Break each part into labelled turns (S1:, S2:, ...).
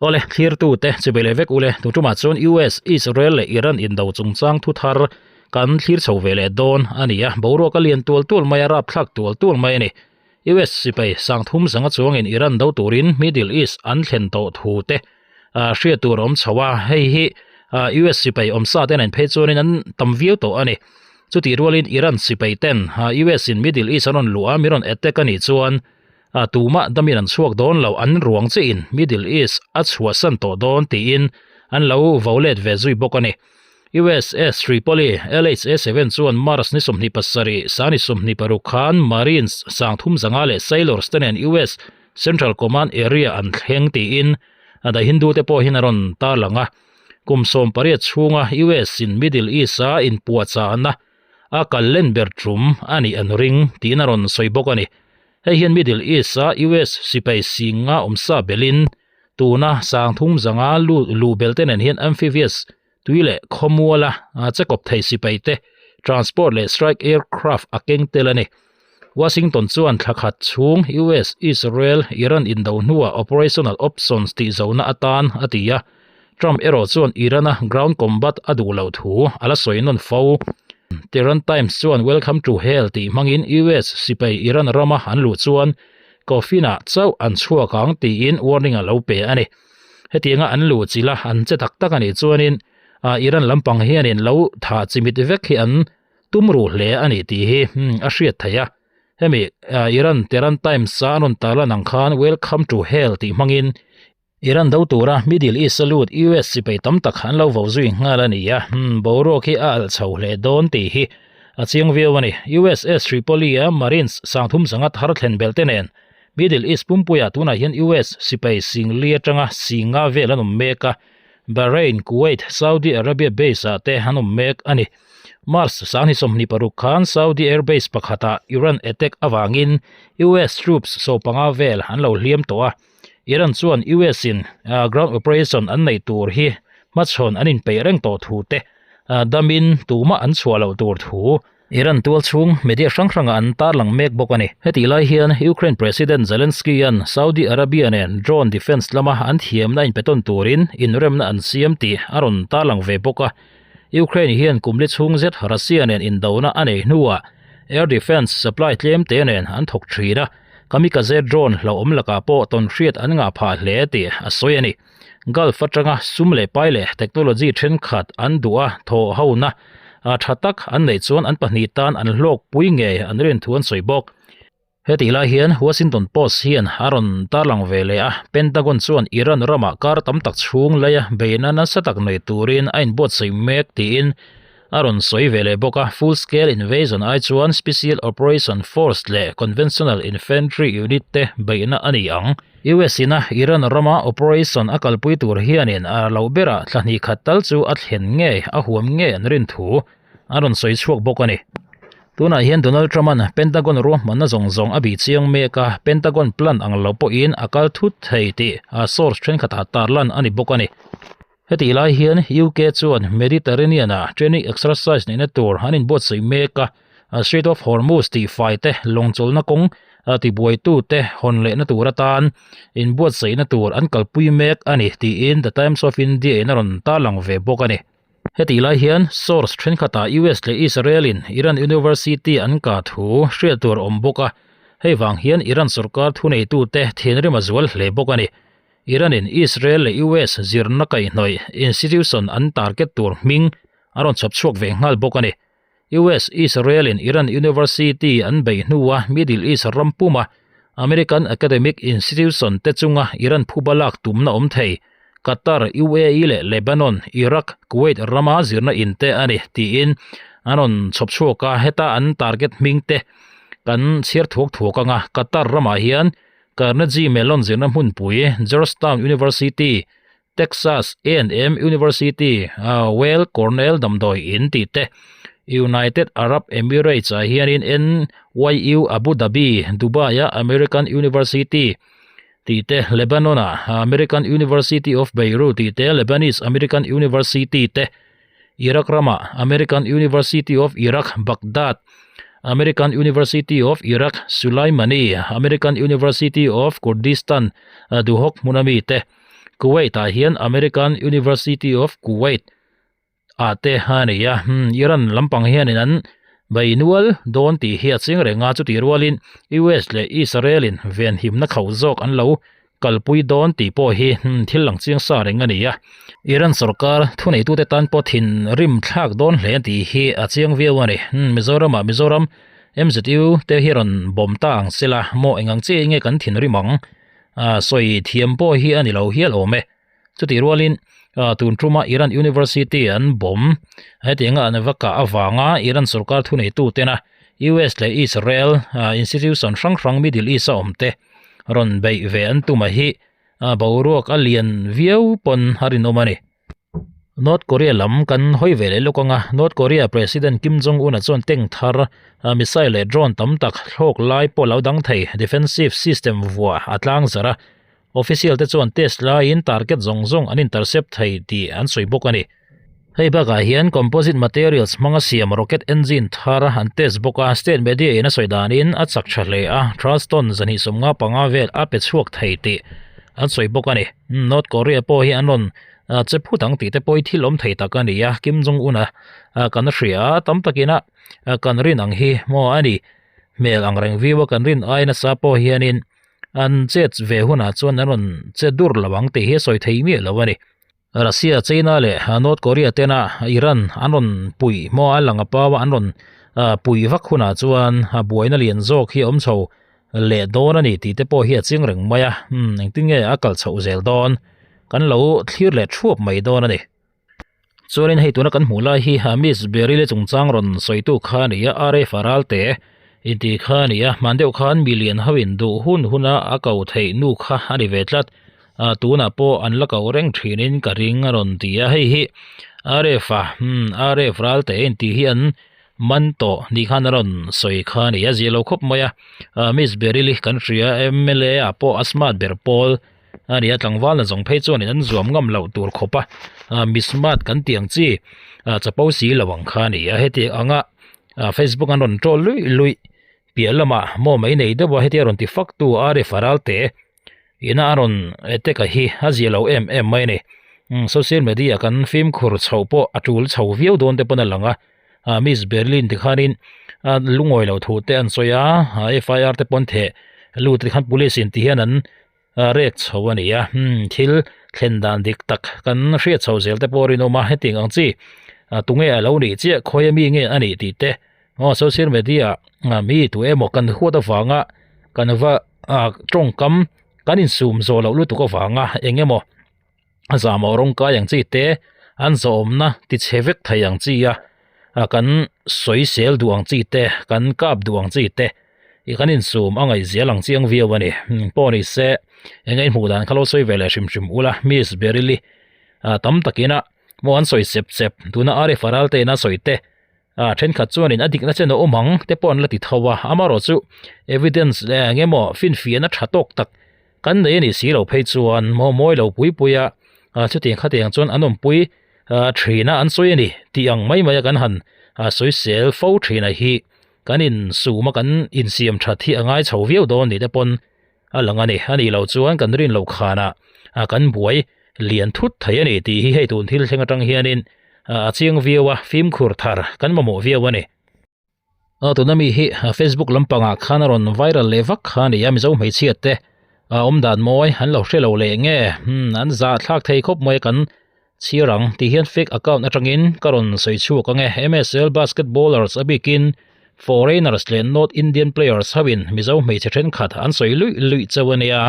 S1: Awle, thlirtute chubei leh vek ule, tun tumah chuan US, Israel leh Iran indo chungchang thu thar kan thlir chho ve leh dawn a ni a, boruak a lian tual tual mai a, rapthlak tual tual mai a ni. US sipai sangthum zanga chuangin Iran do turin Middle East an thlen tawh thu te hriat tur a awm chho a, hei hi US sipai awmsa te nen phei chuanin an tam viau tawh a ni. Chutih rualin Iran sipai ten US in Middle East an rawn luh a, min rawn attack a nih chuan tumah damin an chhuak dawn lo, an ruang chiahin Middle East a chhuahsan tawh dawn tiin an lo vo let ve zui bawk a ni. USS Tripoli LHA-7 chuan March ni 27, sani 26 khan Marines 30 leh Sailors te nen US Central Command Area an thleng tiin The Hindu te pawh hian a rawn tarlang a. Kum 18 chhunga US in Middle East-a inpuahchahna a kal len ber tum a nih an ring tiin a rawn sawi bawk a ni. Hei hian Middle East-a US sipai singa awmsa belin Tuna sangthum zanga luh bel te nen hian amphibious tui leh khawmuala chekawp thei sipai te transport leh strike aircraft a keng tel a ni. Washington chuan thla khat chhung US, Israel, Iran indo hnuah operational options tih zona atan a ti a. Trump erawh chuan Iran-a ground combat a duh loh thu a la sawi nawn fo. Tehran Times chuan Welcome to Hell tih hmangin US sipai Iran rama an luh chuan Coffin-ah chauh an chhuak ang tiin warning a lo pe a ni. Hetianga an luh chilh a, an che tak tak a nih chuanin Iran lampang hianin lo thah chimit vek hi an tum ruh hle a ni tih hi a hriat theih a. Hemi Iran Tehran Times-a an rawn tarlan ang khan Welcome to Hell tih hmangin Iran do tura Middle East-a lut US sipai tam tak an lo vo zui nghal a ni a, boruak hi a alh chho hle dawn tih hi a chiang viau a ni. USS Tripoli-a Marines 30 thar thlen belh te nen Middle East pumpuiah tunah hian US sipai singli atanga singa vel an awm mek a, Bahrain, Kuwait, Saudi Arabia base-ah te an awm mek a ni. March 26 khan Saudi Air Base pakhatah Iran attack avangin US troops 15 vel an lo hliam tawh a. Iran chuan US in ground operation an neih tur hi hmachhawn an inpeih reng tawh thu te damin tumah an chhuah loh tur thu Iran tual chhung media hrang hrangah an tarlang mek bawk a ni. Hetih lai hian Ukraine President Zelensky-a'n Saudi Arabia nen drone defence lama an thiamna inpe tawn turin inremna an siam tih a rawn tarlang ve bawk a. Ukraine hian kum li chhung zet Russia nen indona a nei hnuah air defence supply tlem te nen an thawk thin a. Kamikaze drone hlauhawm lakah pawh tawn hriat an ngah phah hle tih a sawi a ni. Gulf atanga sum leh pai leh technology thenkhat an duh a thawh hona tha tak an neih chuan an pahnih tan an hlawkpui ngei an rin thu an sawi bawk. Hetih lai hian Washington Post hian a rawn tarlang ve leh a, Pentagon chuan Iran ramah kar tam tak chhung laia beihna nasa tak nei turin a inbuatsaih mek tiin A rawn sawi ve leh bawk a, full scale invasion ai chuan Special Operation Force leh Conventional Infantry Unit te beihna a ni ang. US ina Iran rama operation a kalpui tur hianin a loh berah thla hnih khat tal chu a thlen nge a huam nge an rin thu a rawn sawi chhuak bawk a ni. Tunah hian Donald Trump-a'n Pentagon ruahmanna zawng zawng a bih chiang mek a, Pentagon plan ang lo pawhin a kal thut thei tih source thenkhatah tarlan a ni bawk a ni. Hetih lai hian UK chuan Mediterranean-a training exercise neihna tur an inbuatsaih mek a, Strait of Hormuz tihfai te, lawngchawlhna kawng tibuaitute hawn lehna tur atan inbuatsaihna tur an kalpui mek a ni tiin The Times of India in a rawn tarlang ve bawk a ni. Hetih lai hian source thenkhatah US leh Israel-in Iran University an kah thu hriat tur a awm bawk a, hei vang hian Iran sorkar thuneitute thinrim a zual hle bawk a ni. Iran-in Israel leh US zirna kaihhnawih institution an target tur hming a rawn chhawp chhuak ve nghal bawk a ni. US, Israel-in Iran University an beih hnua Middle East ram puma American academic institution te chunga Iran phuba lak tumna awm thei Qatar, UAE leh Lebanon, Iraq, Kuwait rama zirna in te a ni tiin an rawn chhawp chhuak a, heta an target hming te kan chhiar thuak thuak anga Qatar ramah hian Carnegie Mellon zirna hmunpui, Georgetown University, Texas A&M University, Weill Cornell damdawi in tih te, United Arab Emirates ah hianin NYU Abu Dhabi, Dubai-a American University tih te, Lebanon-a American University of Beirut tih te, Lebanese American University te, Iraq rama American University of Iraq, Baghdad, American University of Iraq, Sulaimani, American University of Kurdistan, Duhok hmuna mite, Kuwait ah hian American University of Kuwait ah te a nei a, Iran lampang hianin an bei nual dawn tih hi a ching reng a, chutih rualin US leh Israel in venhimna khauh zawk an lo kalpui dawn tih pawh hi thil lang chiang sa reng a ni a. Iran sorkar thuneitute tan pawh thinrim thlak dawn hle tih hi a chiang viau a ni. Mizoramah Mizoram MZU te hi rawn bawm ta ang sela maw eng ang chiah nge kan thinrim ang? Sawi thiam pawh hi a ni lo hial awm e. Chutih rualin tun tuma Iran University an bawm hetianga an va kah avanga Iran sorkar thuneitu tena US leh Israel institution hrang hrang Middle East a awm te rawn beih ve an tuma hi boruak a lian viau pawn a rinawm a ni. North Korea lam kan hawi ve leh lawk anga North Korea President Kim Jong Un-a chuan tank thar missile leh drone tam tak thlawk lai pawh lo dang thei defensive system vuah a tlang zarh a. Official te chuan test laiin target zawng zawng an intercept thei tih an sawi bawk a ni. Hei bakah hian composite materials hmanga siam rocket engine thar an test bawk a, state media in a sawi danin a chak tha hle a, Charleston zahnih 55 vel a pe chhuak thei tih an sawi bawk a ni. North Korea pawh hi an rawn che phut ang tih te pawh hi thil awm thei tak a ni a, Kim Jong Un a kan hria a, tam takin a kan rin ang hi maw a ni hmel ang reng viau a kan rin ai nasa pawh hianin An chet ve hunah chuan an rawn che dur lo ang tih hi a sawi thei miah lo a ni. Russia, China leh North Korea tena Iran an rawn puih hmaw a lang a pau a an rawn puih vak hunah chuan buaina lian zawk hi a awm chho leh dawn a ni tih te pawh hi a ching reng mai a. Umm engtin nge a kal chhoh zel dawn? Kan lo thlir leh thuap mai dawn a ni. Chuanin hei tuna kan hmuh lai hi Miss Beryl-i chungchang rawn sawitu kha a ni a, RF a ral te inti kha a ni a, hman deuh khan milian hoin duh hun huna a ko theih nu kha a ni ve tlat, tunah pawh an la ko reng thinin ka ring a rawn ti a, hei hi RF a, RF ral te inti hi an man tawh ni khan a rawn sawi kha a ni a, zia lo khawp mai a, Miss Beryl-i kan hria mla ah pawh a smart ber pawl. A nia tlangval na zawng phei chuanin an zuam ngam loh tur khawp a mi smart kan tih ang chi chapo si lo ang kha a ni a heti anga facebook an rawn troll luih luih piah lamah maw mai nei deuh a hetia rawn ti fak tu Arif Aral te ina a rawn attack a hi a zia lo em em mai a ni social media kan fimkhur chhoh pawh a tul chho viau dawn te pawn a lang a Miss Berlin ti khanin lungawi loh thu te an sawi a FIR te pawn theh lut ti khan police in ti hian an. rek chho a ni a hmm thil thlen dan dik tak kan hriat chho zel te pawh rinawm a hetiang ang chi tunge a lo nih chiah khawi ami nge a nih tih te aw social media ah mi tu emaw kan huat avanga kan va tawngkam kan insum zawh loh lutuk avanga eng emaw a zahmawh rawng kai ang chi te an zawhawmna ti chhe vek thei ang chi a kan sawi sel duh ang chi te kan kap duh ang chi te ih kan insum a ngaih zel ang chiang viau a ni pawh ni se eng nge hmuh dan kha lo sawi ve leh hrim hrim ula miss Beryl-i tam takin a maw an sawi sep sep tuna Arif Aral te in a sawi te a thenkhat chuanin a dikna chen a awm ang te pawh an la ti tho a amaherawhchu evidence leh eng emaw finfiahna tha tawk tak kan nei a nih si loh phei chuan maw mawi lo pui pui a chutiang khatiang chuan an awmpui thin a an sawi a ni tih ang mai mai a kan han sawisel fo thin a hi kan insum a kan insiam that hi a ngai chho viau dawn ni te pawn a lang a ni a nih loh chuan kan rin loh khanah kan buai lian thut thei a ni tih hi hei tun thil thleng atang hianin a chiang viau a fimkhur thar kan mamawh viau a ni. Aw tuna mi hi Facebook lampangah khan a rawn viral leh vak kha a ni a Mizo hmeichhia te a awm dan mawi an lo hre lo leh nge an zah thlak thei khawp mai kan chhiar ang tih hian fake account atangin ka rawn sawi chhuak ang e MSL basketballers a bikin foreigners leh North Indian players ho in Mizo hmeichhe thenkhat an sawi luih luih chauh a nia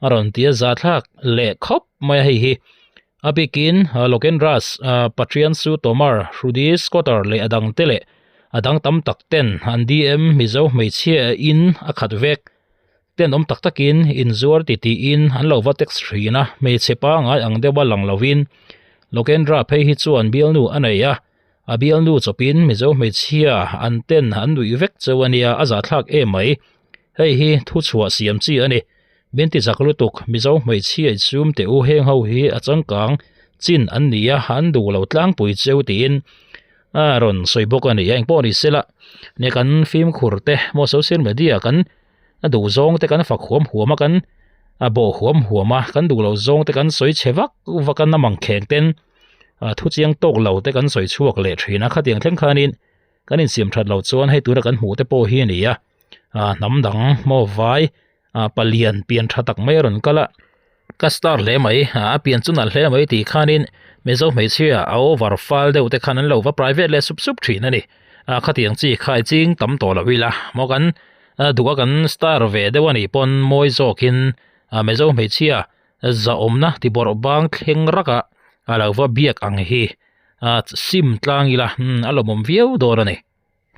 S1: a rawn ti a zah thlak leh khawp mai a hei hi. A bikin Lokenras, Patrian Su Tomar, Hrudi Scotter leh a dangte leh a dang tam tak ten an DM Mizo hmeichhia in a khat vek. Ten awm tak takin inzuar ti tiin an lo va text thin a, hmeichhe pangai ang deuha lang lovin Lokendra phei hi chuan bialnu a nei a, a bialnu chawpin Mizo hmeichhia an ten an nuih vek cheu a nia, a zahthlak em mai. Hei hi thuchhuah siam chi a ni. Min ti zak lutuk, Mizo hmeichhia insum teh u heng ho hi a changkang chin an ni a, an duh lo tlangpui cheu tiin a rawn sawi bawk a ni. Engpawh ni sela, ne kan fimkhur te maw social media kan a duh zawng te kan fak huam huam a kan. A bawh huam huam a, kan duh loh zawng te kan sawi chhe vak vak a namang kheng ten ah thu chiang tawk lo te kan sawi chhuak leh thin a, khatiang thleng khanin kan insiam that loh chuan hei tuna kan hmuh te pawh hi a ni a, ah hnam dang maw vai ah palian pian tha tak mai a rawn kal a, ka star hle mai ah a pian chu nalh hle mai tih khanin Mizo hmeichhia a over fal deuh te khan an lo va private leh sup sup thin a ni, ah khatiang chi kha i ching tam tawh lo ila maw kan duh a kan star ve deuh a nih pawn mawi zawkin ah Mizo hmeichhia zahawmna ti bawrh bang thleng rak a a lo va biak ang hi ah sim tlang ila a lawmawm viau dawn a ni.